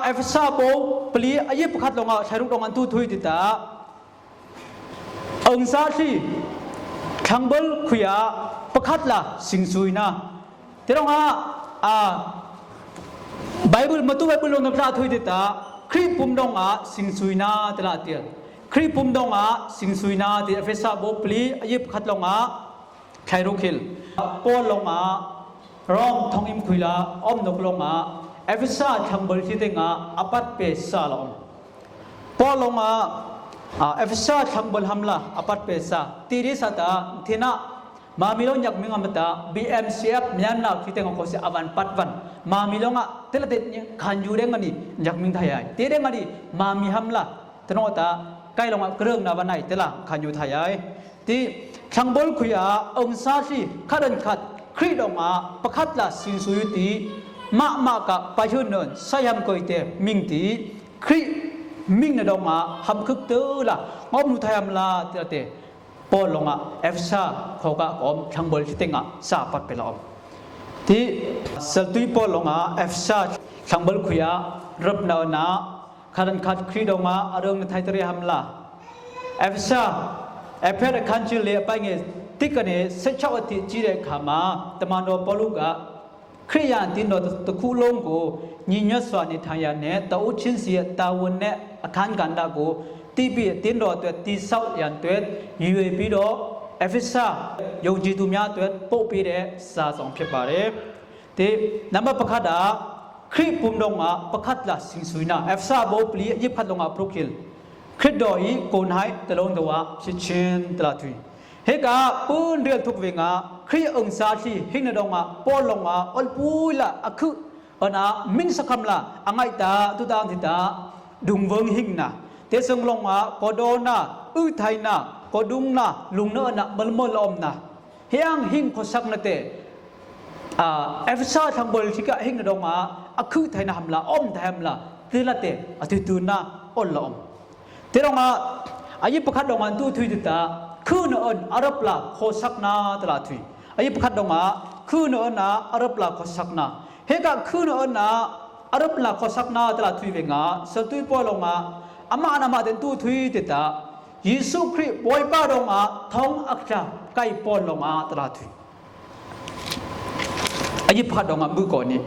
ເອເຟຊາບົດປະລີອາເຢຍປະຄັດລົງອາ ໄທລຸກລົງອັນຕູທຸຍຕິຕາ ເອີງຊາທີ່ ທັງເບິລຄຸຍອາ ປະຄັດລະ ສິງຊຸຍນາ ເຕລອງອາ ອາ ໄບເບິນມາຕູ້ໄບເບິນລົງນຳຕາທຸຍເຕຕາ ຄຣິບປຸມດອງອາ ສິງຊຸຍນາ ເຕລາເຕລ ຄຣິບປຸມດອງອາ ສິງຊຸຍນາ ເຕເອເຟຊາບົດປະລີອາເຢຍປະຄັດລົງອາ ໄທລຸກເຄລ ປອນລົງອາ ຣອມ ທອງອິມຄຸຍລາ ອອມນົກລົງອາ ເອເຟຊາ ທັງເບິນທີ່ເຕັງອາ ອາປັດເປຊາລອມ ປອນລົງອາ ອາ ເອເຟຊາ ທັງເບິນຮຳລາ ອາປັດເປຊາ ຕີດີສາຕາ ເທນາ ມາມິລອນ ຍັກມິງອາມະຕາ ບີເອັມຊີເອັຟ ມຽນນາ ທີ່ເຕັງອາ ໂຄເຊ ອາວັນ ປັດວັນ ມາມິລອງອາ ເຕລາເຕ ຄັນຢູເດ້ງອານີ ຍັກມິງໄທອາຍ ເຕເດ້ງອານີ ມາມີຮຳລາ ຕະໂນຕາ ໄກລົງອາ ເກຣິງນາວາໄນ ເຕລາ ຄັນຢູໄທອາຍ ທີ່ທັງເບິນຄຸຍອາ ເອີງຊາທີ່ ຄາດເດີນຄາດ ຄຣິດອງອາ ປະຄັດລະ ສິງຊຸຍຢູ່ທີ່ ມະມະກະ ປາຍເຊີນເນີນ ໄຊຮຳເກີຍເຕ ມິງທີ່ ຄຣິ ມິງນະດອງອາ ຮຳຄຶກເຕີລະ ງອມນູໄທຮຳລາ ເຕລາເຕ ປອນລົງອາ ເອຟຊາ ໂຄກະກອມ ທັງເບິນທີ່ເຕັງອາ ສາປັດເປລອມ ທີ່ ສະຕຸຍ ປອນລົງອາ ເອຟຊາ ທັງເບິນຄຸຍອາ ເລິບນາເອີນາ ຄາດັນຄາດຄຣີດອງອາ ອາເຣິງນະໄທຕະເຣຮຳລາ ເອຟຊາ ເອເພດ ອາຄັນຈິເລ ອະປາຍເງ ຕິກະເນ ເຊຊາວະຕິ ຈີເຣຄາມາ ຕະມາໂນ ປອລູກາ ຄຣິຍານຕິນໂດ ຕະຄຸລົງໂກ ຍິນຍະສວານິທາຍາເນ ຕາອຸຊິນເຊຍ ຕາວົນເນ ອາຄານກັນດາໂກ ຕີປີ ຕິນໂດ ຕົວ ຕີເຊົາຍານຕົວ ຢູເອປີໂດ ເອຟເອຊາ ຢົງຈີຕູມຍາຕົວ ໂປະປີເດ ສາສອງເພບາເຣ ເຕ ນຳມາປະຄາດອາ ຄຣິປຸມດອງອາ ປະຄາດລະ ສິງສຸຍນາ ເອຟຊາ ໂບປລີ ຢິບຄັດລົງອາ ໂປຣຄິລ ຄຣິດດອອີ ໂກນໄຮ ຕະໂລນຕະວາ ຊິດເຊນ ຕະລາທຸຍ ເຮກາ ປືນເດືອນທຸກເວງາ ຄຣິເອີງຊາທີ ຫິງນະດອງອາ ໂປນລົງອາ ອົນປຸຍລະ ອາຄຶ ເອີນອາ ມິງສະຄຳລາ ອາໄງຕາ ຕຸຕາງທິຕາ ດຸງເວີງຫິງນາ ເຕເຊິ່ງລົງອາ ໂກໂດນາ ອືໄທນາ ໂກດຸງນາ ລຸງເນີນນາ ເມິນເມິນອອມນາ ຮຽງຫິງໂຄສັກນະເຕ ອາ ເອຟເອຊາ ທັງເບິລທິກະ ຫິງນະດອງອາ ອາຄຶໄທນາຮຳລາ ອອມໄທຮຳລາ ຕິລະເຕ ອາທິຕູນາ ອົນລະອອມ ເຕດອງອາ ອາຍິປະຄັດດອງອາ ຕູທຸຍຕິຕາ ຄືນເອີນ ອາຣັບລາ ໂຄສັກນາ ຕະລາທຸຍ ອາຍິປະຄັດດອງອາ ຄືນເອີນນາ ອາຣັບລາ ໂຄສັກນາ ເຮກະ ຄືນເອີນນາ ອາຣັບລາ ໂຄສັກນາ ຕະລາທຸຍເວງາ ສະຕຸຍປອຍລອງອາ ອາມານອາມາເຕັນຕູທຸຍຕິຕາ ເຢຊູຄຣິດ ບອຍປາດອງອາ ທອງອັກຈາ ໄກປອນລອງອາ ຕະລາທຸຍ ອາຍິບພັດດອງອາ ມືກອນນີ້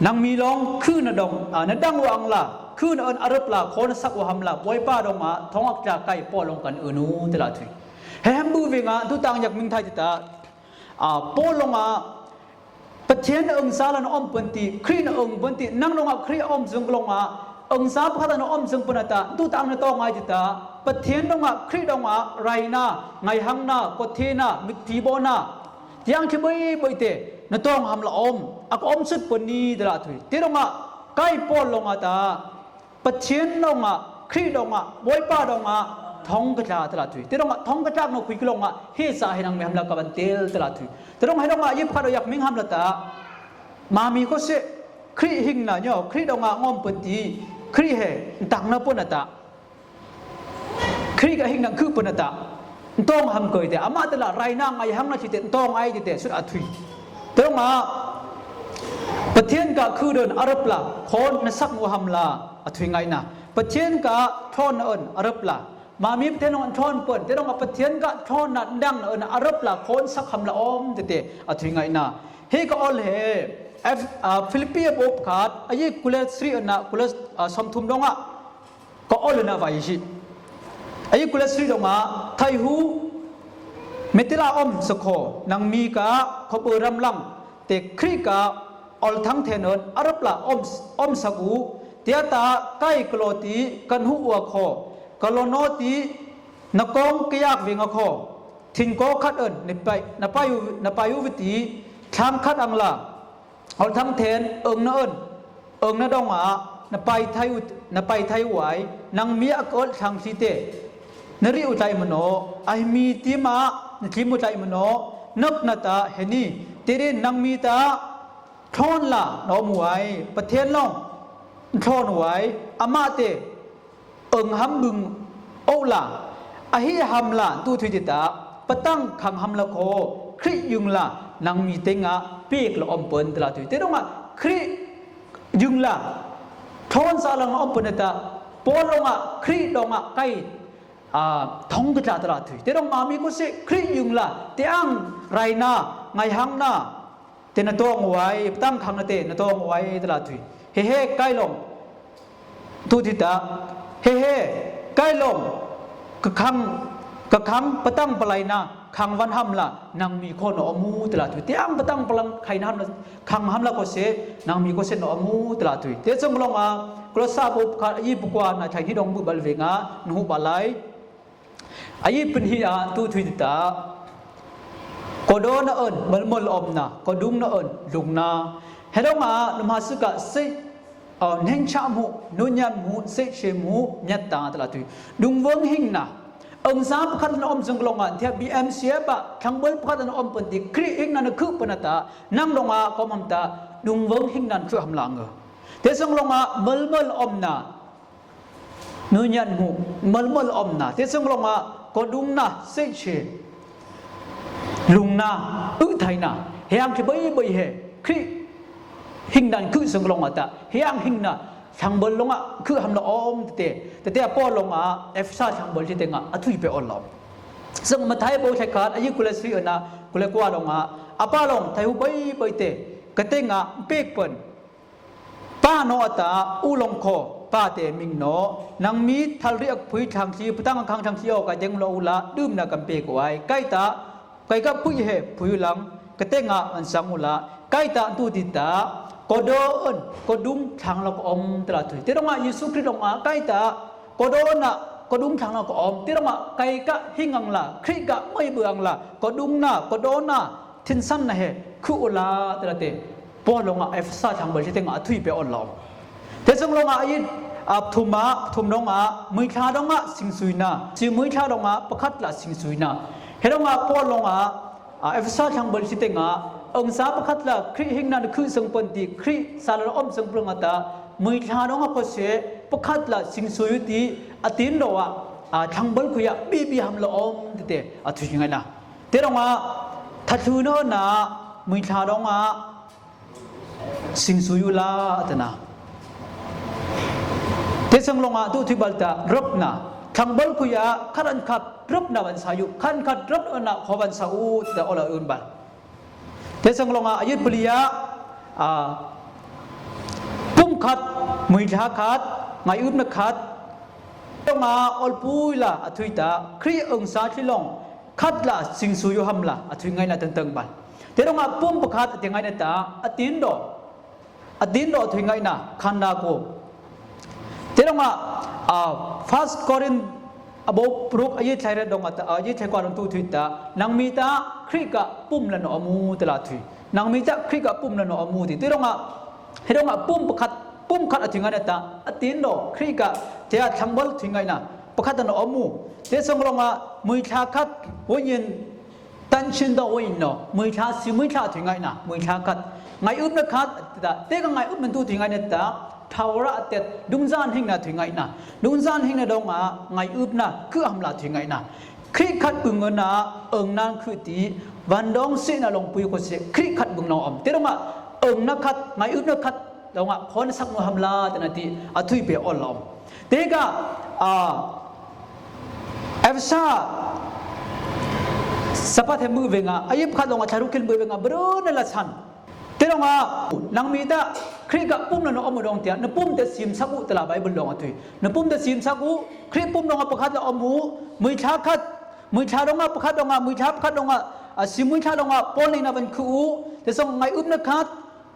ນາງມີລອງ ຄືນະດອງ ອາ ນະດັງວາອັງລາ ຄືນະເອີນອາເລິບລາ ໂຄນະສັກວາຮຳລາ ບອຍປາດອງອາ ທອງອັກຈາ ໄກປອນລອງກັນເອີນູ ຕະລາທຸຍ ແຮມບູເວງາ ທຸຕາງຍັກມິງໄທຕິຕາ ອາ ໂປນລອງອາ ປະເທນເອີງຊາລະນະອອມເປິນຕີ ຄຣິນະເອີງເປິນຕີ ນັງລົງອາ ຄຣິອອມເຊິ່ງລົງອາ ເອີງຊາພະທະນະອອມເຊິ່ງເປິນອາຕາ ຕຸຕາງນະຕອງອາຍຕິຕາ ປະເທນດອງອາ ຄຣິດອງອາ ໄຣນາ ໄງຮັງນາ ໂກເທນາ ມິດທີບໍນາ ຕຽງທີ່ເບົຍເບົຍເຕ ນະຕອງຫຳລະອອມ ອາກອອມສຸດເປິນນີຕະລາດທຸຍ ເຕດອງອາ ໄກປອນລອງອາຕາ ປະເທນດອງອາ ຄຣິດອງອາ ບອຍປາດອງອາ ທອງກະຈາຕະລາດທຸຍ ເຕດອງອາ ທອງກະຈາກນອກຄຸຍກະລອງອາ ເຮສາເຮນັງແມຫຳລະກະບັນເຕລຕະລາດທຸຍ ເຕດອງໃຫ້ດອງອາ ຍິບຄາດອຍາກມິງຫຳລະຕາ ມາມີໂຄເຊ ຄຣິຫິງນາຍໍ ຄຣິດອງອາ ງອມເປິນຕີ ຄຣິເຮ ຕັງນະເປິນອາຕາ ຄຣິກະຫິງນາງຄືເປິນອາຕາ ຕອງຫຳເກີຍແຕ່ ອາມາຕະລາໄຣນາງໄອຫັງນາທິເຕ ຕອງໄອຕິເຕ ສຸດອາທຸຍ ເຕດອງອາ ປະເທນກະຄືເດີນອາເລິບລາ ໂຄນະສັກວາຮຳລາ ອາທຸຍໄງນາ ປະເທນກະທອນເອີນອາເລິບລາ ມາມີປະເທນອອນທອນເປິນ ເຕດອງອາ ປະເທນກະທອນນະດັງເອີນອາເລິບລາ ໂຄນສັກຫຳລະອອມຕິເຕ ອາທຸຍໄງນາ ເຮກະອອນເຮ ເອຟ ອາ ຟີລິບປີບົບຂາດ ອາເຢກູເລສຣີອານາ ກູເລສ ອາ ຊອມທຸມດອງອາ ກະອໍລະນະໄວຊິ ອາຍຸກຸລະສຣີດອງອາ ໄທຫູ ເມຕິລາອອມສະຂໍ ນາງມີກາ ຂໍເບີຣຳລັງ ເຕຄຣິກາ ອໍລທັງແທນເອີນ ອາຣັບລາ ອອມ ອອມສະກູ ເຕຍຕາ ໄກກະໂລຕີ ກັນຫູອວາຂໍ ກະໂລໂນຕີ ນະກອງກະຢາກເວງອາຂໍ ທິງກໍຂັດເອີນ ນະໄປ ນະໄປ ນະໄປຢູວິຕີ ທາງຂັດອັງລາ ເອົາທັງແທນ ເອີງນະເອີ້ນ ເອີງນະດອງອາ ນະໄປໄທ ນະໄປໄທຫວາຍ ນາງເມຍອາເກີດທັງຊີເຕ ນະຣິອຸໄຕມະໂນ ອາຫິມີຕິມາ ນະທິມຸໄຕມະໂນ ເນີກນະຕາ ເຮນີ ເຕເດນາງມີຕາ ທອນລາ ນອມຫວາຍ ປະເທນລອງ ທອນຫວາຍ ອາມາເຕ ເອີງຫຳບຶງ ໂອລາ ອາຫິຫຳລາ ຕູທຸຍຕິຕາ ປະຕັງຄັງຫຳລະໂຄ ຄຣິຍຶງລາ ນາງມີເຕັງອາ ເປກລະອອມເປິນຕະລາດທຸຍ ເຕດອງອາ ຄຣິຍຶງລາ Thon sa lang om pun ta, Paul long a, Khri long a, kai, a, thong ka ta la thui. Te long ma mi ko se, Khri yung la, te ang rai na, ngai hang na, te na tong wai, tang khang na te, na tong wai ta la thui. He he, kai long. Tu ti ta, he he, kai long, ka khang, ka khang, patang palai na, khang van ham la, nang mi ko no mu ta la thui. Te ang patang palang khai na ham la, khang ham la ko se, nang mi ko se no mu ta la thui. Te song long a, Kolosa bu kha, yi bu kwa na chai hi dong bu bal ve nga, nu ba lai. A yi pin hi a tu thui ta. Ko do na on, mal mal om na, ko dung na on, dung na. He dong a, nu ma su ka se, a, neng cha mu, nu nyan mu, se che mu, nyat ta ta la thui. Dung vong hing na. Ong sa pakhat na om song long a, thia B M C ba, thang bol pakhat na om pun ti, Khri hing na na khu pun ta, nang long a, ko mam ta, dung vong hing na khu ham lang. Te song long a, mal mal om na. Nu nyan mu, mal mal om na, te song long a, ko dung na, se che. Lung na, u thai na, he ang ki bai bai he, Khri hing dan khu song long a ta, he ang hing na, thang bol long a, khu ham la om te, te te a Paul long a, Efesa thang bol te nga, a thui pe on long. Song Mathai bu thai khat, a yi ku le si na, ku le kwa long a, a pa long, thai hu bai bai te, ka te nga, pek pun. Pa no ata u long kho, pa te ming no, nang mi thal riak phui thang thi, putang khang thang thi o ka deng lo u la, dum na kam pe ko ai, kai ta, kai ka phui he, phui lang, ka te nga an sang u la, kai ta tu ti ta, ko do on, ko dung thang lo ko om ta la thui. Te dong a Yesu Khri dong a, kai ta, ko do na, ko dung thang lo ko om, te dong a, kai ka hing ang la, Khri ka mai bu ang la, ko dung na, ko do na, thin san na he, khu u la, ta la te. Paul long a Efesa thang bol te nga a thui pe on long. Te song long a yin, a thum a, thum long a, mui tha dong a, sing sui na. Si mui tha dong a, pakhat la sing sui na. He dong a Paul long a, a Efesa thang bol te nga, ong sa pakhat la, Khri hing na khu song pun ti, Khri sa la om song pun ta, mui tha dong a ko se, pakhat la sing sui ti, a tin do a, a thang bol khu ya, bi bi ham la om te, a thui ngai na. Te dong a, tha thu no na, mui tha dong a, sing sui u la, ta na. Te song long a tu thui bal ta, rop na. Thang bol khu ya, khat an khat, rop na ban sa yu, khat an khat, rop na, kho ban sa u, ta o la un bal. Te song long a, a yut pli ya, a, pum khat, mui tha khat, ngai up na khat, dong a, ol pui la, a thui ta, Khri ong sa thi long, khat la sing sui u ham la, a thui ngai na tang tang bal. Te dong a pum pakhat, a te ngai na ta, a tin do. A tin do a thui ngai na, khan da ko. Te dong a, a, First Corinth, a bu pruk, a yi thai re dong a ta, a yi thai kwa dong tu thui ta, nang mi ta, Khri ka pum la no mu ta la thui. Nang mi ta, Khri ka pum la no mu ti. Te dong a, he dong a pum pakhat, pum khat a thui ngai na ta, a tin do, Khri ka, te a thang bol thui ngai na, pakhat no mu. Te song long a, mui tha khat, wo yin, Tan chin do win no, mui tha si mui tha thui ngai na, mui tha khat. Ngai up na khat, ta, te ka ngai up man tu thui ngai na ta, thawra tet, dung zan hing na thui ngai na. Dung zan hing na dong a, ngai up na, khu ham la thui ngai na. Khri khat bung na, ong nan khu ti, van dong si na long pui ko se, Khri khat bung no om. Te dong a, ong na khat, ngai up na khat, dong a, khon sak no ham la, ta na ti, a thui pe ol om. Te ka, a, Efesa, sa pat he mu venga, a yip khat long a tharu kin mu venga, bro na la san. Te long a, nang mi ta, Khri ka pum na no om dong tia, na pum te sim sak u ta la Bible long a thui. Na pum te sim sak u, Khri pum long a pakhat la om u, mui tha khat, mui tha long a pakhat long a, mui tha pakhat long a, a sim mui tha long a, Paul ni na van khu u, te song ngai up na khat,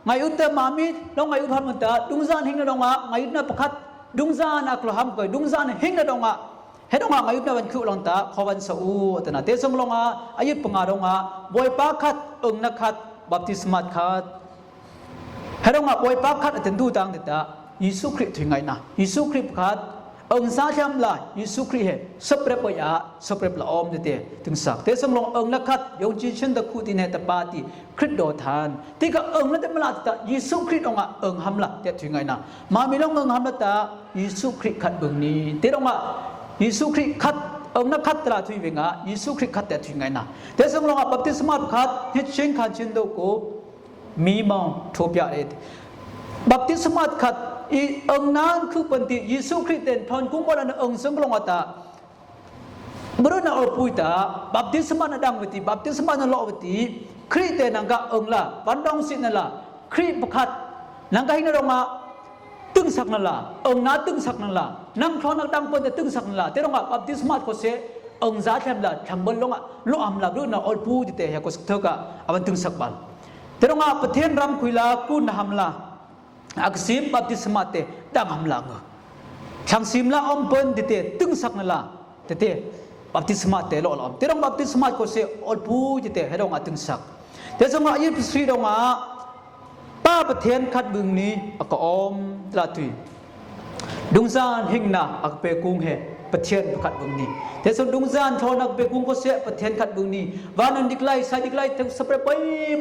Ngai up te ma mi, long ngai up ham ta, dung zan hing na dong a, ngai up na pakhat, dung zan a klo ham ko, dung zan hing na dong a. He dong a ngai up na van khu long ta, kho van sa u, ta na te song long a, a yip nga dong a, boi pa khat, ong na khat, baptisma khat. He dong a boi pa khat, a ten du tang ta, Yesu Khri thui ngai na, Yesu Khri khat, Ong sa thiam la, Yesu Khri he, sop rep ya, sop rep la om te te, tung sak. Te song long ong na khat, yong chi chen ta khu ti ne ta pa ti, Khri do than. Te ka ong na te ma la ta, Yesu Khri dong a, ong ham la, te thui ngai na. Ma mi long ong ham la ta, Yesu Khri khat bung ni. Te dong a, Yesu Khri khat, ong na khat ta la thui venga, Yesu Khri khat te thui ngai na. Te song long a, baptisma khat, he chen khan chen do ko, Mi mong thu pia e. Baptisma khat, ອີເອີງນານຄືເປັນຕິ ເຢຊູຄຣິດເຕັນ ທອນກຸງບໍ່ລະນະເອີງເຊິ່ງກະລົງອາຕາ ບຣຶນາໂອປຸຍຕາ ບັບຕິສະມານະດັງເວຕິ ບັບຕິສະມານະເລາະເວຕິ ຄຣິເຕນາງກະເອີງລາ ວັນດອງສິນນາລາ ຄຣິປະຄັດ ນາງກະຫິງນາດອງອາ ຕຶງສັກນາລາ ເອີງນາຕຶງສັກນາລາ ນາງຄລອນນາງດັງເປີນແຕ່ຕຶງສັກນາລາ ເຕດອງອາ ບັບຕິສະມາດໂຄເຊ ເອີງຊາແທມລາ ທັງເບິນລົງອາ ໂລອຳລາ ບຣຶນາໂອປຸຍຕິເຕ ເຮໂກສະເທີກະ ອາວັນຕຶງສັກບານ ເຕດອງອາ ປະເທນຣຳຄຸຍລາ ກຸນນະຫຳລາ ອັກສິມບັບຕິສະມາເຕ ດັງຫຳລາເງີ ທັງສິມລາອອມເປີນຕິເຕ ຕຶງສັກນາລາ ຕິເຕ ບັບຕິສະມາເຕ ໂລອອມ ເຕດອງບັບຕິສະມາໂຄເຊ ໂອດພູ ຕິເຕ ເຮດອງອາ ຕຶງສັກ ເຕຊອງອາ ອາຍຸສະຣີດອງອາ ປາປະທຽນຂັດບຶງນີ ອາກອອມ ຕະຫຼາດທຸຍ ດຸງຊານ ຫິງນາ ອາກະເປກຸງເຮ ປະທຽນປະຂັດບຶງນີ ເຕຊອງດຸງຊານ ທອນ ອາກະເປກຸງໂຄເຊ ປະທຽນຂັດບຶງນີ ວານອນດິກໄລ ໄຊດິກໄລ ເທັງສະເປຣຍ ໄບ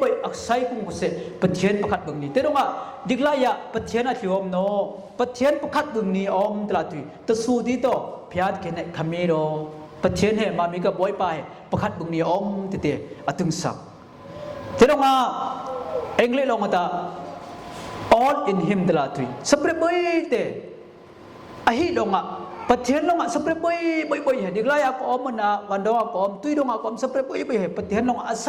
ໄບ ອາກໄຊກຸງໂຄເຊ ປະທຽນປະຂັດບຶງນີ ເຕດອງອາ ດິກລາຍະ ປະທຽນອາທິອມໂນ ປະທຽນປະຂັດບຶງນີອອມ ຕະຫຼາດທຸຍ ຕະຊູຕິໂຕ ພຽດເຄເນຄາເມໂດ ປະທຽນເຮ ມາມີກະບອຍປາເຮ ປະຂັດບຶງນີອອມ ເຕເຕ ອາຕຶງສັກ ເທດອງອາ ເອັງເລດອງອາຕາ ອອລອິນຮິມ ຕະຫຼາດທຸຍ ສະເປຣຍ ເບຍເຕ ອາຫິດອງອາ ປະທຽນອງອາ ສະເປຣຍ ເບຍ ເບຍ ເບຍ ເຮ ດິກລາຍອາກອມມະນາ ວັນດອງອາກອມ ຕຸຍດອງອາກອມ ສະເປຣຍ ເບຍ ເບຍ ເຮ ປະທຽນອງອາ ອາໄຊ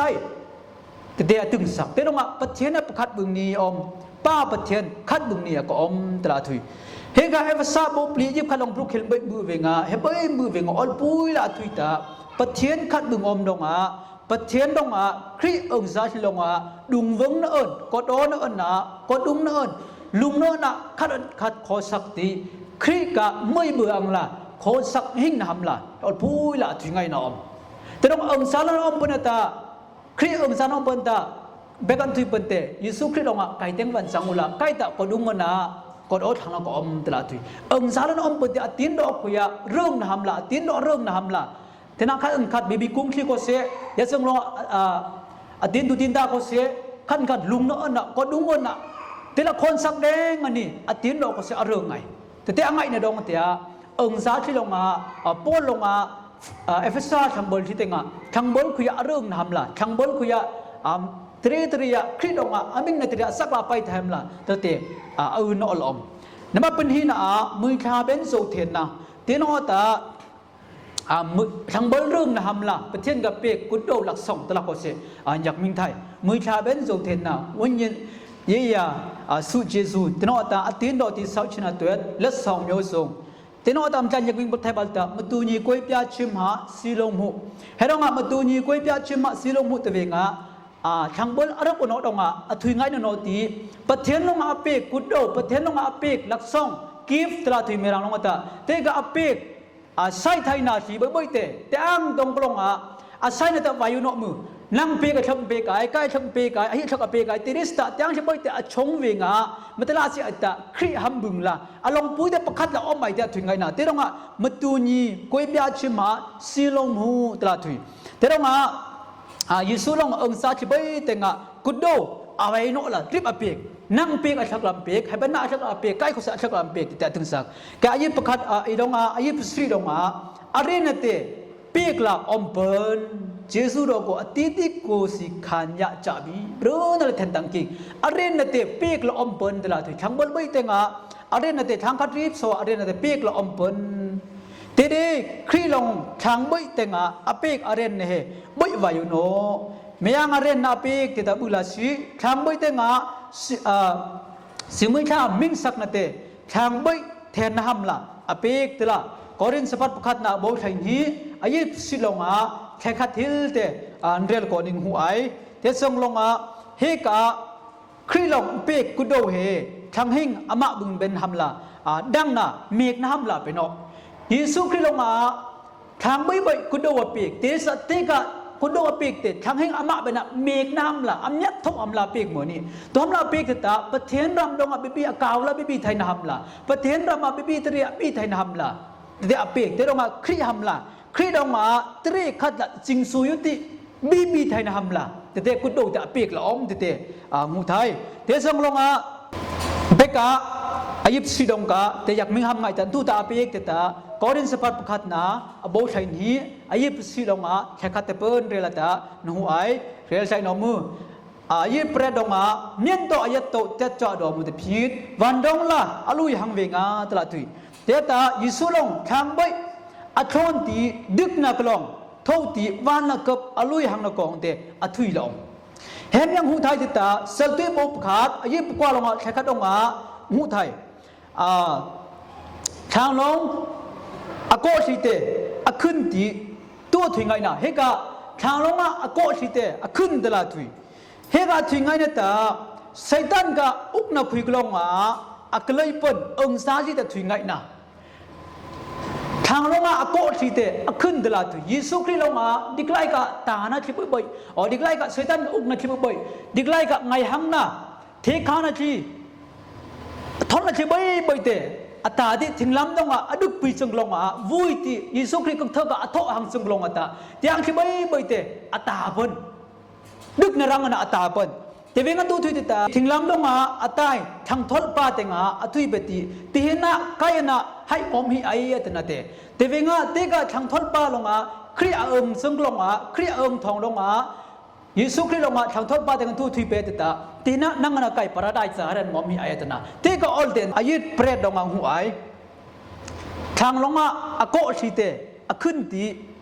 ເຕເຕ ອາຕຶງສັກ ເຕດອງອາ ປະທຽນອາປະຂັດບຶງນີອອມ ປາປະທຽນຂັດບຶງນີອາກອອມ ຕະຫຼາດທຸຍ ເຮກາ ເອຟາຊາ ໂບປລີ ຢິບຂັດອອງ ບຣູກເຄນ ເບຍ ເບຍ ເວງາ ເຮ ເບຍ ເບຍ ເວງາ ອອລປຸຍ ຕະຫຼາດທຸຍຕາ ປະທຽນຂັດບຶງອອມ ດອງອາ ປະທຽນດອງອາ ຄຣິເອີງຊາ ດອງອາ ດຸງເວີງນະເອີນ ກໍດອນະເອີນນາ ກໍດຸງນະເອີນ ລຸງນະເອີນນາ ຂັດເອີນຂັດ ຂໍສັກຕິ ຄຣິກະ ເມຍເບຍ ອັງລາ ຂໍສັກຫິງນະຫຳລາ ອອລປຸຍ ຕະຫຼາດທຸຍ ໄງນອມ ເຕດອງອາ ເອີງຊາ ລະນອມ ເປີນອາຕາ ຄຣິເອີງຊານອງເປິນຕາ ເບກັນທຸຍເປິນເຕ ເຢຊູຄຣິດອງອາ ໄກເຕັງວັນສັງອຸລາ ໄກຕະກໍດຸງເງິນນາ ກໍໂອທັງລະກໍອອມຕະຫຼາດທຸຍ ເອີງຊານອງເປິນເຕ ອາຕິນດອກຄຸຍາ ເລີ່ງນະຫຳລາ ອາຕິນດອກເລີ່ງນະຫຳລາ ເທນາຄັດເອີງຄັດ ເບບີກຸງຄລີໂຄເຊ ຢາເຊິ່ງລອງ ອາ ອາຕິນດຸຕິນດາໂຄເຊ ຄັນຄັດລຸງນະເອີນນະ ກໍດຸງເງິນນະ ເຕລະຄົນສັກແດງອັນນີ້ ອາຕິນດອກໂຄເຊ ອາເລີ່ງໄງ ເຕເຕ ອາໄງນະດອງເຕ ເອີງຊາທີ່ລົງມາ ອາ ໂປນລົງມາ ອາ ເອເຟຊາ ທັງເບິນທີ່ເຕັງອາ ທັງເບິນຄຸຍອາເລີ່ງນະຫຳລາ ທັງເບິນຄຸຍອາ ອາ ເຕເຕ ຄຣິດອງອາ ອາມິນນະເຕ ອາສັກລາໄປທຳລາ ເຕເຕ ອາ ອາອື່ນນອລອມ ນະມາເປັນຫີນາອາ ມືທາເບັນໂຊເທນນາ ເຕນອຕາ ອາ ມື ທັງເບິນເລີ່ງນະຫຳລາ ປະທຽນກະເປກ ກຸດໂດລັກສອງ ຕະລະໂຄເຊ ອາ ຍັກມິງໄທ ມືທາເບັນໂຊເທນນາ ວັນເຍ ເຍຍາ ອາ ສຸເຈຊູ ເຕນອຕາ ອາຕິນດອກທີ່ເຊົາຊິນາຕົວ ແລະ ສອງໂຍຊົງ ເຕນອຕາມຈັນຍັກມິງບົດໄທບາລຕາ ມະຕູນີກວຍປຽດຊິມຫາ ຊີລົງຫູ ເຮດອງອາ ມະຕູນີກວຍປຽດຊິມຫາ ຊີລົງຫູ ຕະເວງອາ ອາ ທັງເບິນອາເລີ່ງອະນອດອງອາ ອາທຸຍໄງນະນອດຕີ ປະທຽນລົງອາເປກ ກຸດໂດ ປະທຽນລົງອາເປກ ລັກສອງ ກິບ ຕະລາດທຸຍເມລັງລົງອາຕາ ເຕກະອາເປກ ອາໄຊໄທນາທີເບຍເບຍເຕ ແຕ່ອາງຕົງກະລົງອາ ອາໄຊນະຕະວາຍຸເນາະມື ນັງເປກອາເທິກເປກອາຍ ກາຍເທິກເປກອາຍ ອາຫິເທິກອາເປກອາຍ ເຕຣິສຕະ ແຕ່ອາງເຊເບຍເຕ ອາຊົງເວງອາ ມະຕະລາຊິອາຕະ ຄຣິຫຳບຶງລາ ອາລອງປຸຍແຕ່ປະຄັດລະອອມໄອເຕ ອາທຸຍໄງນາ ເຕດອງອາ ມະຕູນີ ກວຍບຽດຊິມາ ຊີລົງຫູ ຕະລາດທຸຍ ເຕດອງອາ ອາ ເຢຊູລອງເອີງຊາທິເບຍເຕງອາ ກຸດໂດ ອາໄວໂນລະ ກຣິບອາເປກ ນັງເປກອາເທິກລຳເປກ ໄຮບານາອາເທິກອາເປກ ໄກໂຄສາອາເທິກລຳເປກ ເຕອາຕຶງສັກ ກະອາຍິປະຄັດ ອາ ອີດອງອາ ອາຍິປະສະຣີດອງອາ ອາເຣນນະເຕ ເປກລາອອມເປິນ ເຈຊູໂດໂກ ອາຕິຕິໂກ ສິຄານຍະຈາບິ ເບຣນະລະແທນຕັງກິງ ອາເຣນນະເຕ ເປກລາອອມເປິນ ຕະລາດທຸຍ ທັງເບິນເບຍເຕງອາ ອາເຣນນະເຕ ທາງຄັດຣີບໂຊ ອາເຣນນະເຕ ເປກລາອອມເປິນ ເຕເດ ຄຣິລອງ ທາງເບຍເຕງອາ ອາເປກອາເຣນນະເຮ ເບຍວາຍຸໂນ ເມຍາງອາເຣນນະອາເປກ ເຕຕາບຸລາຊິ ທາງເບຍເຕງອາ ຊິ ອາ ຊິມືທາມິງສັກນະເຕ ທາງເບຍແທນນະຫຳລາ ອາເປກເຕລາ ກອຣິນສະພັດປະຄັດນະ ໂບໄທນີ ອາຍິບຊິລອງອາ ແທຄັດຮິລເຕ ອາ ເຣລະກອນິງຫູອາຍ ເຕຊອງລອງອາ ເຮກາ ຄຣິລອງເປກກຸດໂດເຮ ທັງເຮັງອະມະບຶງເບັນຫຳລາ ອາ ດັງນາເມກນະຫຳລາເປເນາະ ເຢຊູຄຣິລອງອາ ທາງເບຍເບຍກຸດໂດອາເປກ ເຕສະເຕກະ ກຸດໂດອາເປກເຕ ທັງເຮັງອະມະເບນະເມກນະຫຳລາ ອຳຍັດທົບຫຳລາເປກເມີນີ້ ໂຕຫຳລາເປກເຕຕາ ປະທຽນຣຳດອງອາເບບີ ອາກາວລາເບບີໄທນະຫຳລາ ປະທຽນຣຳອາເບບີຕະເຣອາເບບີໄທນະຫຳລາ ເຕອາເປກ ເຕດອງອາ ຄຣິຫຳລາ ຄຣິດອງອາ ຕະເຣຄັດລະ ຈິງຊູຍຸຕິ ບີບີໄທນະຫຳລາ ເຕເຕກຸດໂດເຕອາເປກລະອອມ ເຕເຕ ອາ ງູໄທ ເຕຊອງລອງອາ ເບກາ ອາຍິບຊິດອງກາ ເຕຍັກມິງຫຳໄງຕັນຕູຕາອາເປກເຕຕາ ກອລິນສະພັດປະຄັດນາ ອາໂບໄທນີ ອາຍິບຊິດອງອາ ແຄຄັດເຕເປິນເຣລະຕາ ນະຫູອາຍ ເຣລະໄຊນອມມື ອາ ເຢບແປດດົງອາ ມຽນໂຕອາຍັດໂຕ ແຈດເຈາະດອກມຸດຕະພີດ ວັນດົງລາ ອະລຸຍຮັງເວງາ ຕະຫຼາດທຸຍ ເຕຕາ ເຢຊູລົງ ທາງເບົຍ ອະໂທນຕີ ດຶກນາກະລອງ ໂທຕີ ວານນາເກີບ ອະລຸຍຮັງນາກອງເຕ ອະທຸຍລອງ ແຮມຍັງຫູໄທ ເຕຕາ ເຊລຕຸຍໂບປະຂາດ ອາເຢບປະກວາລົງອາ ແຂກຂັດດົງອາ ຫູໄທ ອາ ທາງລົງ ອາໂກຊີເຕ ອາຂຶ້ນຕີ ຕົວະທຸຍໄງນາ ເຮກາ ທາງລົງອາ ອາໂກຊີເຕ ອາຂຶ້ນຕະຫຼາດທຸຍ ເຮກາ ອາທຸຍໄງນາຕາ ໄຊຕັນກະອຸກນາຄຸຍກະລອງອາ ອາກະເລີຍເປິນ ເອິງສາຊີຕະທຸຍໄງນາ ທາງລົງອາ ອາໂກຊີເຕ ອາຂຶ້ນຕະຫຼາດທຸຍ ເຢຊູຄຣິດລົງອາ ດິກໄລກະຕານາທີເບີຍໆ ອໍ ດິກໄລກະໄຊຕັນກະອຸກນາທີເບີຍໆ ດິກໄລກະໄງຮັງນາ ເທຄານາທີ ທົນນາທີເບີຍໆເຕ ອາຕາຕິ ທິງລຳດົງອາ ອະດຸກປີເຊິ່ງກະລອງອາ ວຸ້ຍຕິ ເຢຊູຄຣິດກຶກເທີກະອະໂທະຮັງເຊິ່ງກະລອງອາຕາ ຕຽງທີເບີຍໆເຕ ອາຕາເປິນ ດຶກນາລັງອານາ ອາຕາເປິນ ເຕເວງອາ ຕົວະທຸຍເຕຕາ ທິງລຳດົງອາ ອາຕາຍ ທັງທົນປາເຕັງອາ ອະທຸຍເປຕິ ຕິເຮນະ ໄກອານາ ໄຮອອມຫິໄອອາຕະນາເຕ ເຕເວງອາ ເຕກະທັງທົນປາລົງອາ ຄຣິອາເອິງເຊິ່ງກະລອງອາ ຄຣິອາເອິງທອງລົງອາ ເຢຊູຄຣິດລົງອາ ທາງທົນປາເຕັງອາ ຕົວະທຸຍເປຕິຕາ ຕິນະ ນັງອານາໄກ ປາຣາໄດສະ ຮາແດນມອມມີອາຍຕະນາ ເຕກະອໍເຕນ ອາເຢບແປດລົງອາ ຫູອາຍ ທາງລົງອາ ອາໂກຊີເຕ ອາຂຶ້ນຕີ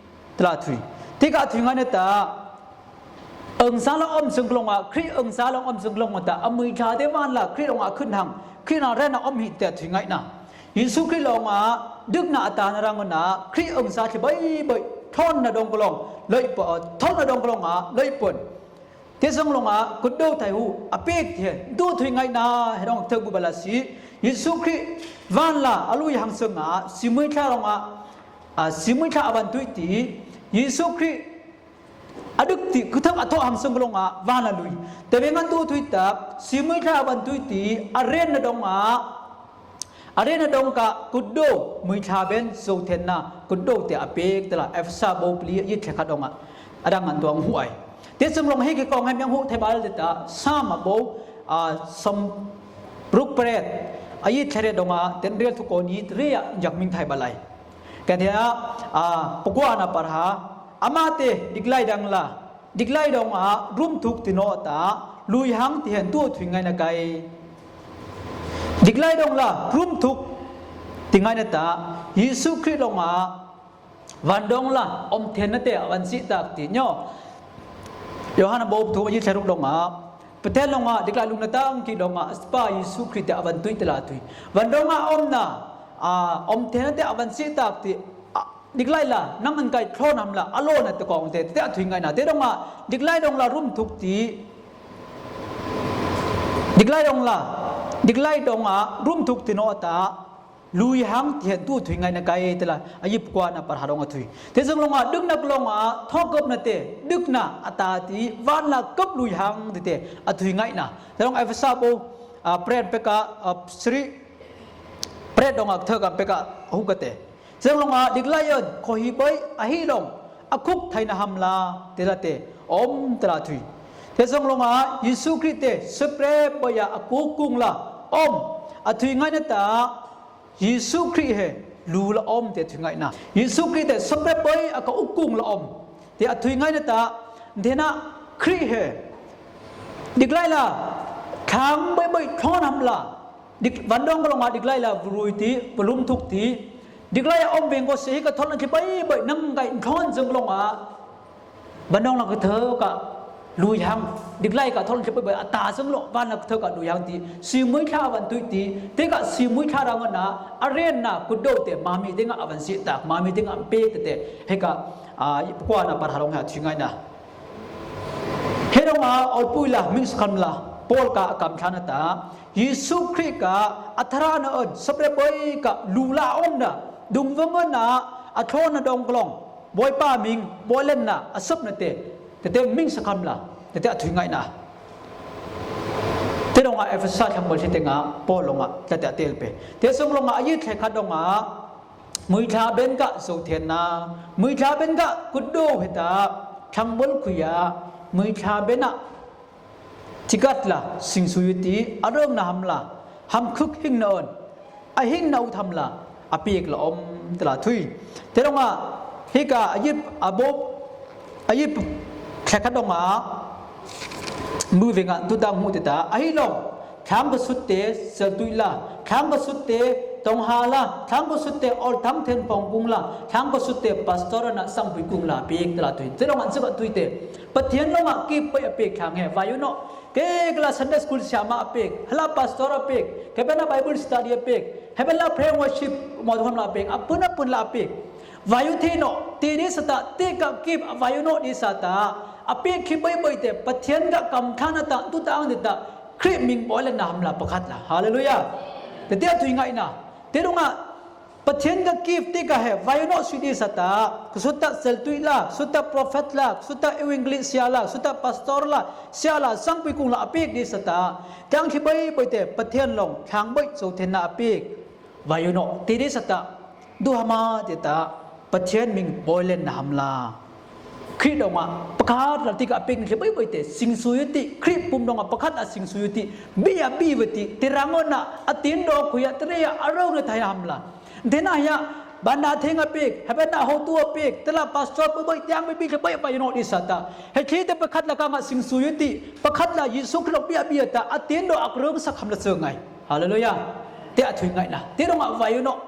ຕະຫຼາດທຸຍ ເຕກະອາທຸຍໄງນາຕາ ເອິງສາລະອອມເຊິ່ງກະລອງອາ ຄຣິເອິງສາລະອອມເຊິ່ງກະລອງອາຕາ ອາເມຍທາເຕວານລາ ຄຣິລົງອາ ອາຂຶ້ນຮັງ ຄຣິນາແຣນອາ ອອມຫິແຕະທຸຍໄງນາ ເຢຊູຄຣິດລົງອາ ດຶກນາອາຕານາລັງອານາ ຄຣິເອິງສາທີເບີຍໆ ທົນນາດົງກະລອງ ເລີຍເປິນ ທົນນາດົງກະລອງອາ ເລີຍເປິນ ເຕເຊິ່ງລົງອາ ກຸດໂດໄທຫູ ອາເປກເທ ດູທຸຍໄງນາ ເຮດອງເທີກບຸບາລາຊີ ເຢຊູຄຣິ ວານລາ ອາລຸຍຮັງເຊິ່ງອາ ຊີເມຍທາລົງອາ ອາ ຊີເມຍທາອາວັນຕຸຍຕີ ເຢຊູຄຣິ ອາດຶກຕິ ກຶກເທີກອາໂທະຮັງເຊິ່ງກະລອງອາ ວານລາລຸຍ ເຕເວງອາ ດູທຸຍຕາ ຊີເມຍທາອາວັນຕຸຍຕີ ອາເຣນນາດົງອາ ອາເຣນນາດົງກະ ກຸດໂດ ເມຍທາເບັນ ໂຊເທນນາ ກຸດໂດເຕອາເປກຕະຫຼາດ ເອເຟຊາໂບປະລີ ອາເຢບແຂກຂັດດົງອາ ອາດັງອັນຕົວຫູອາຍ ເຕເຊິ່ງລົງເຮກະກອງແຮມຍັງຫູໄທບາລເຕຕາ ຊາມອາໂບ ອາ ຊອມ ລຸກປະເຣດ ອາເຢບແຂກຂັດດົງອາ ເຕັນເຣລທຸໂກນີ ເຣຍຍັກມິງໄທບາໄລ ກະເທອາ ອາ ປະກວານາປາຣາ ອາມາເຕ ດິກໄລດັງລາ ດິກໄລດົງອາ ລຸມທຸກຕິໂນຕາ ລຸຍຮັງຕິເຫັນຕົວທຸຍໄງນາໄກ ດິກໄລດົງລາ ລຸມທຸກຕິໄງນາຕາ ເຢຊູຄຣິດລົງອາ ວັນດົງລາ ອອມເທນນາເຕ ອາວັນຊິຕາກຕິ ຍໍ ໂຢຮານນະໂບປະຖົມ ອາເຢບແຂກຂັດດົງອາ ປະເທນລົງອາ ດິກໄລລຸງນາຕາ ອັງກິດລົງອາ ອາສປາ ເຢຊູຄຣິດເຕ ອາວັນຕຸຍຕະຫຼາດທຸຍ ວັນດົງອາ ອອມນາ ອາ ອອມເທນນາເຕ ອາວັນຊິຕາກຕິ ອາ ດິກໄລລາ ນັງອັນໄກ ໂທນຳລາ ອາໂລນາ ຕະກອງເຕ ເຕອາທຸຍໄງນາ ເຕດົງອາ ດິກໄລດົງລາ ລຸມທຸກຕິ ດິກໄລດົງລາ ດິກໄລດົງອາ ລຸມທຸກຕິໂນອາຕາ ລຸຍຮັງ ຕິເຫັນຕູ້ ທຸຍໄງນາໄກ ເຕລາ ອາເຢບກວານາ ປະທາດົງອາທຸຍ ເຕເຊິ່ງລົງອາ ດຶກນາກລົງອາ ທໍເກີບນາເຕ ດຶກນາ ອາຕາຕິ ວານລາ ເກີບລຸຍຮັງ ເຕເຕ ອາທຸຍໄງນາ ເຕລົງ ເອເຟຊາໂບ ອາ ແປດ ເປກາ ອາ ສະຣິ ແປດດົງອາ ເທີກາ ເປກາ ອາຮຸກະເຕ ເຊິ່ງລົງອາ ດິກໄລເອີ້ນ ຂໍຮີເບີຍ ອາຮີລົງ ອາຄຸກ ໄທນາຮຳລາ ເຕລາເຕ ອອມ ຕະລາທຸຍ ເຕເຊິ່ງລົງອາ ເຢຊູຄຣິດເຕ ສະເປຣເບີຍ ອາກຸກກຸງລາ ອອມ ອາທຸຍໄງນາຕາ ເຢຊູຄຣິດເຮ ລູລາອອມເຕ ອາທຸຍໄງນາ ເຢຊູຄຣິດເຕ ສະເປຣເບີຍ ອາກະອຸກກຸງລາອອມ ເຕ ອາທຸຍໄງນາຕາ ເທນາ ຄຣິດເຮ ດິກໄລລາ ທາງເບີຍໆ ທໍນຳລາ ດິກ ວັນດົງກະລົງອາ ດິກໄລລາ ວລຸຍຕິ ປະລຸມທຸກຕິ ດິກໄລອອມເວັງກໍເສຍ ກະທໍນອາທິເບີຍໆ ນັງໄກ ທໍນເຊິ່ງກະລົງອາ ວັນດົງລາ ກະເທີກະ ລຸຍຮັງ ດິກໄລກະ ທໍນອາທິເບີຍໆ ອາຕາເຊິ່ງໂລ ວັນລາ ກະເທີກະ ລຸຍຮັງຕິ ຊີມຸຍທາ ວັນຕຸຍຕິ ເຕກະ ຊີມຸຍທາ ຣາງະນາ ອາເຣນນາ ກຸດໂດເຕ ມາມີເຕງະ ອາວັນຊິຕາກ ມາມີເຕງະ ອຳເປກເຕ ເຮກະ ອາ ກວານາ ປະທາລົງອາ ອາທຸຍໄງນາ ເຮດອອກມາ ອອລປຸຍລາ ມິງສະຄຳລາ ໂປລກາ ອາກຳທານາຕາ ເຢຊູຄຣິດກະ ອາທາຣານາເອີ້ນ ສະເປຣເບີຍກະ ລູລາອອມນາ ດຸງເວີງເງິນນາ ອາໂທນາດົງກະລອງ ບອຍປາມິງ ບອຍເລັນນາ ອາເສິບນາເຕ ເຕເຕ ມິງສະຄຳລາ ເຕເຕ ອາທຸຍໄງນາ ເຕລົງອາ ເອເຟຊາ ທຳເປີຊິເຕງາ ໂປລົງອາ ເຕເຕ ອາເຕລເປ ເຕເຊິ່ງລົງອາ ອາເຢດ ໄທຄາດົງອາ ມຸຍທາເບັນກະ ໂຊເທນນາ ມຸຍທາເບັນກະ ກຸດໂດເຮຕາ ທັງເບິລຄຸຍາ ມຸຍທາເບັນອາ ທິກັດລາ ຊິງຊູຍຕິ ອາເລີ່ມນາຮຳລາ ຮຳຄຶກຫິງນາເອີ້ນ ອາຫິງນາອຸທຳລາ ອາເປກລາອອມ ຕະລາທຸຍ ເຕລົງອາ ເຮກາ ອາເຢບ ອາໂບ ອາເຢບ ແຂກຂັດດົງອາ Mui veng a tu tang hu te ta, ahi long, thang ka sut te, sel tui la, thang ka sut te, tong ha la, thang ka sut te, ol tham then pong kung la, thang ka sut te, pastor na sang pui kung la, pek te la tui. Te long an se ba tui te. Pathian long a ki pek a pek thang he, va yu no. Ke la Sunday school sia ma a pek, hala pastor a pek, ke bena Bible study a pek, he bena prayer worship, mo tham la pek, a pun a pun la pek. Va yu the no, te de sa ta, te ka ki va yu no de sa ta. A pek ki bai bai te, Pathian ka kam than ta, tu ta ang de ta. Khrih ming boi le na ham la pakhat la. Hallelujah. Te te a tui ngai na. Te long a Pathian ka gift te ka he, va yu no sui di sa ta, ka sut ta sel tui la, sut ta prophet la, sut ta evangelist sia la, sut ta pastor la, sia la, sang pui kung la a pek di sa ta. Tang ki bai bai te, Pathian long, thang bai so then na a pek. Va yu no, te di sa ta, du hama te ta, Pathian ming boi le na ham la. Khrih dong a, pakhat la ti ka ping khe bai bai te, sing sui ti, Khrih pum dong a, pakhat la sing sui ti, bi a bi wa ti, te rang na, a tin do khu ya, te re ya, a rong na thai ham la. Te na ya, ban na theng a pek, ha ban na ho tu a pek, te la pastor bai bai, tiang bai bi khe bai bai no di sa ta. He khrih te pakhat la ka nga sing sui ti, pakhat la Yesu Khrih bi a bi ta, a tin do a rong sa kham la se ngai. Hallelujah. Te a thui ngai na. Te dong a va yu no.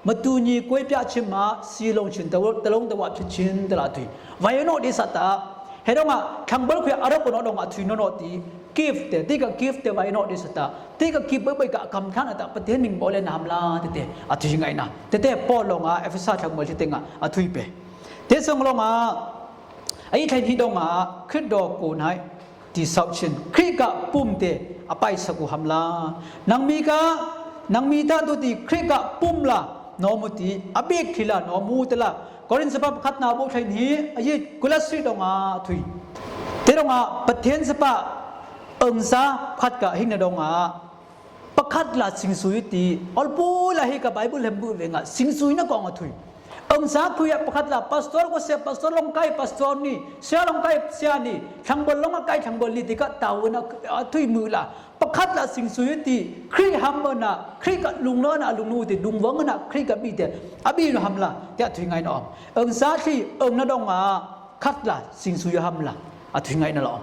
Ma tu ni koi pia chim ma, si long chin ta, ta long ta wa pia chin ta la tui. Va yu no di sa ta. He dong a, thang bol khu ya a rok no dong a thui no no ti. Gift te, ti ka gift te va yu no di sa ta. Ti ka gift bai bai ka kam than ta, Pathian ming boi le na ham la, te te. A thui ngai na. Te te Paul long a, Ephesa thang bol ti te nga, a thui pe. Te song long a, a i thai ni dong a, Khrih do ko nai. Ti sau chin, Khrih ka pum te, a pai sa ku ham la. Nang mi ka, nang mi ta tu ti Khrih ka pum la, no mu ti, a bik thi la, no mu te la. Korin sa pa pakhat na bo thai ni, a yi ku la sui dong a thui. Te dong a, Pathian sa pa, ong sa, pakhat ka hing na dong a. Pakhat la sing sui ti, ol pu la hi ka Bible hem bu ve nga, sing sui na kong a thui. Ong sa khu ya pakhat la, pastor ko se, pastor long kai, pastor ni, sia long kai, sia ni, thang bol long kai, thang bol ni, ti ka tau na a thui mu la. Pakhat la sing sui ti, Khrih ham na, Khrih ka lung no na, lung nu ti, dung wang na, Khrih ka bi te, a bi no ham la, ti a thui ngai no. Ong sa thi, ong na dong a, khat la, sing sui ham la, a thui ngai na la om.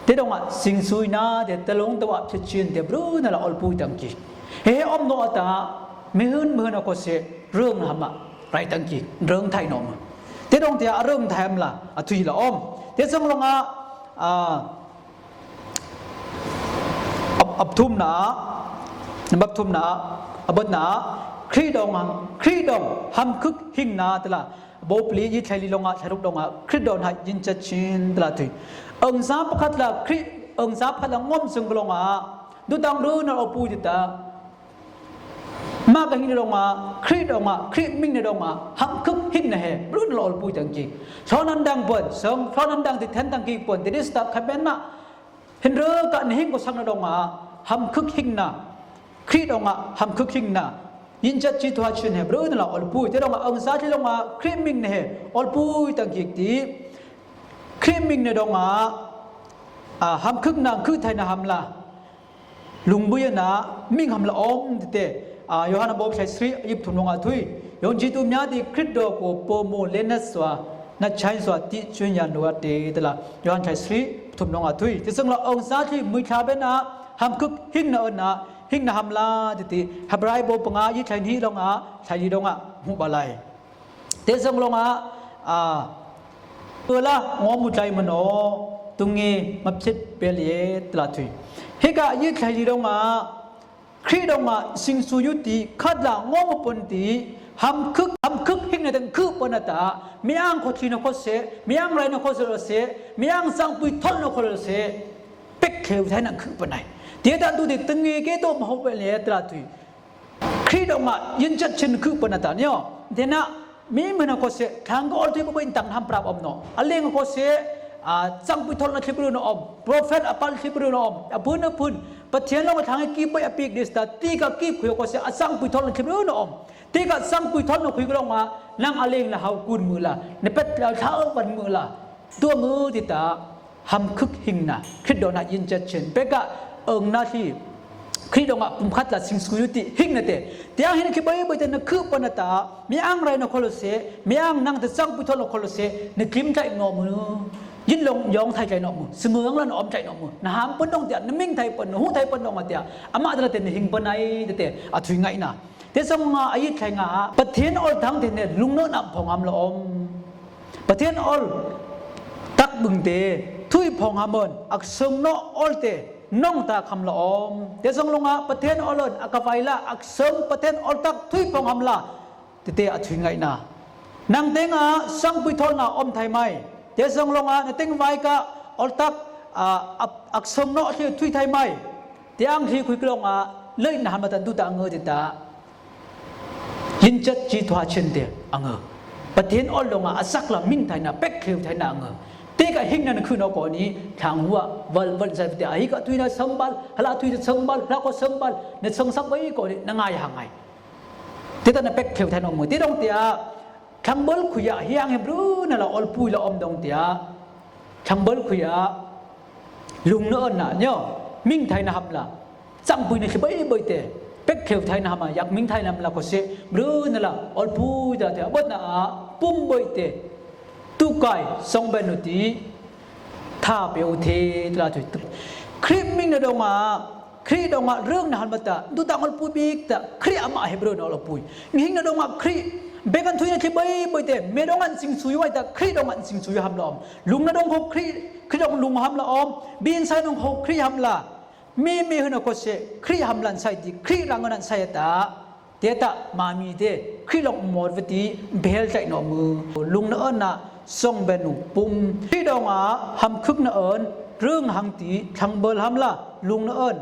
Te dong a, sing sui na, te te long te wa phe chin, te bru na la ol pui tang ki. He om no ta, me hun, me hun a ko se, rong ham a, rai tang ki, rong thai no ma. Te dong te a rong thai ham la, a thui la om. Te song long a, a, ap, ap thum na, nambap thum na, a bot na, Khrih dong a, Khrih dong, ham khuk hing na, te la, Bo pli yi thai li long a, thai ruk dong a, Khrih don ha yin cha chin ta la thui. Ong sa pakhat la, Khrih, ong sa pakhat la ngom sung long a. Du tang du na o pu ti ta. Ma ka hin long a, Khrih dong a, Khrih ming ne dong a, ham khuk hin na he, bru na o pu tang ki. Thon nan dang pon, song, thon nan dang ti then tang ki pon, ti dis ta kha ben na. Hin ru ka ni hing ko sang na dong a, ham khuk hing na. Khrih dong a, ham khuk hing na. Yin chat chi thua chin he, bru na la ol pui. Te dong a, ong sa chi long a, Khrih ming ne he, ol pui tang ki ti. Khrih ming ne dong a, a, ham khuk na, khuk thai na ham la. Lung bui na, ming ham la om te te. A, Yohan a bo thai sri, yip thum long a thui. Yon chi tu mya ti Khrih do ko po mo le na swa, na chai swa ti chun ya no te te la. Yohan thai sri, thum long a thui. Te sung la ong sa chi mui kha be na, ham khuk hing na na, hing na ham la ti ti, Hebrai bo panga yi thai ni long a, thai ni dong a, mu ba lai. Te song long a, a, tu la ngo mu thai mano, tu ngi ma phit pe le tla thui. He ka yi thai ni long a, Khrih dong a, sing su yu ti, khat la ngo mu pon ti, ham khuk, ham khuk hing na tang khuk pon ta, mi ang kho thi na kho se, mi ang rai na kho se lo se, mi ang sang pui thol na kho lo se. Pek kheu thai nang khuk pon nai. Te ta tu ti tang ngi ke to ma ho pe le tla thui. Khrih dong a yin chat chin khuk pon ta nio. Te na mi mena kho se thang ko ol thui ko in tang ham prap om no. A leng kho se, a, sang pui thol na thlip ru no om. Prophet a pal thlip ru no om. A pun a pun. Pathian long thang ki bai a pik dis ta ti ka ki khu kho se a sang pui thol na thlip ru no om. Ti ka sang pui thol no khu ko long a nang a leng la hau kun mu la. Ne pet la thau ban mu la. Tua mu ti ta. Ham khuk hing na, Khrih dong a yin chat chin. Peka ong na thi, Khrih dong a pum khat la sing su yu ti hing na te. Tiang hin ki bai bai te na khuk pon ta, mi ang rai na kho lo se, mi ang nang te sang pui thol na kho lo se, na kim thai ngo mu. ຍຶດລົງ ຢອງໄທໄຈເນາະມື ສະເໝີງລະນອມໄຈເນາະມື ນະຫາມເພິ່ນດົງເຕຍ ນະມິງໄທເພິ່ນ ນະຫູໄທເພິ່ນດົງອະເຕຍ ອາມາຕະລະເຕນະຫິງເພິ່ນໄອເຕເຕ ອະທຸຍໄງນະ ເຕຊອງອາ ອາຍິດໄທງາ ປະເທນອອນທັງເທເນ ລຸງເນີນອຳພອງຫຳລະອອມ ປະເທນອອນ ຕັກບຶງເຕ ທຸຍພອງຫຳເອີນ ອັກເຊີງເນາະອອນເຕ ນ້ອງຕາຄຳລະອອມ ເຕຊອງລົງອາ ປະເທນອອນເລີນ ອາກາໄວລາ ອັກເຊີງ ປະເທນອອນຕັກ ທຸຍພອງຫຳລາ ເຕເຕ ອະທຸຍໄງນາ ນາງເຕັງອາ ສັງປຸຍທອນນາ ອອມໄທໄມ ເຕຊອງລົງອາ ນາເຕັງໄວກະ ອອນຕັກ ອາ ອັກ ອັກເຊີງເນາະ ເທ ທຸຍໄທໄມ ເຕອາງທີຄຸຍກະລົງອາ ເລີຍນາ ມາຕະດຸຕະອາເງີເຕຕາ ຍິນຈັດຈີທວາເຊນເຕອາເງີ ປະເທນອອນລົງອາ ອາສັກລະມິງໄທນາ ເປັກເຂວໄທນາອາເງີ ເຕກະຫິງນານຄືນອກອນນີ້ ທາງຫົວ ວັນ ວັນໄຊເຕ ອາຫິກະທຸຍນາເຊີງບານ ຫະລາທຸຍນາເຊີງບານ ຫະລາກໍເຊີງບານ ນາເຊີງສັກໄວ້ກອນນີ້ ນາງາຍຫາງາຍ ເຕຕານາເປັກເຂວໄທນອກເມືອ ເຕດົງເຕອາ ທັງເບິລຄຸຍອາ ຮຽງເຮັບບຣູນາລາ ອອລປຸຍລະອອມດົງເຕອາ ທັງເບິລຄຸຍອາ ລຸງນະເອີນນະ ຍອ ມິງໄທນະຫຳລາ ຈັງປຸຍນະຄິບາອີເບີຍເຕ ເປັກເຂວໄທນະຫຳມາ ຢາກມິງໄທນະຫຳລາ ກໍເຊບຣູນາລາ ອອລປຸຍຕະເຕ ອາເບີຍນະອາ ປຸມເບີຍເຕ ຕຸກາຍ ຊອງແບນນູຕີ ທາເປໂອເທ ຕະລາທຸຍ ຄຣິບມິງນະດົງອາ ຄຣິດອງອາ ເຣິງນະຫັນມາຕາ ດຸຕາງອລປຸຍບິກຕາ ຄຣິອາມາເຮັບເຣີນອລປຸຍ ງຫິງນະດົງອາ ຄຣິ ເບກັນທຸຍນະຄຣິບເບີຍເບີຍເຕ ເມດົງອັນຊິງຊຸຍໄວຕາ ຄຣິດົງອັນຊິງຊຸຍຫຳລອມ ລຸງນະດົງໂຄຄຣິ ຄຣິດົງລຸງຫຳລະອອມ ບິນໄຊນົງໂຄຄຣິຫຳລາ ເມເມຫືນອາໂຄເຊ ຄຣິຫຳລັນໄຊຕິ ຄຣິລັງອະນັນໄຊຕາ ເຕຕະມາມີເຕ ຄຣິລອງມອດວະຕິ ເບເຮລໄຈເນາະມື ລຸງນະເອີນນະ ຊອງແບນູປຸມ ຄຣິດອງອາ ຫຳຄຶກນະເອີນ ເຣິງຫັງຕີ ທັງເບີລຫຳລາ ລຸງນະເອີນ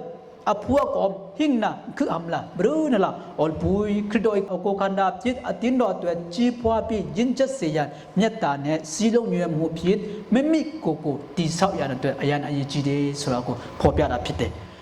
ອະພົວກອມ ຫິງນະ ຄຶກຫຳລາ ບຣູນາລາ ອອລປຸຍ ຄຣິດອຍ ອະໂກຄັນດາ ຈິດ ອະຕິນດອດຕວຍ ຈີພວາປີ ຢິນຈັດເຊຍານ ຍະຕາແນ ຊີລົງຍວມຫູຜິດ ເມມິໂກໂກ ຕີເຊົາຍານຕວຍ ອາຍານອາຍຈີເດ ສະລາໂກ ພໍປຽດອາພິດເຕ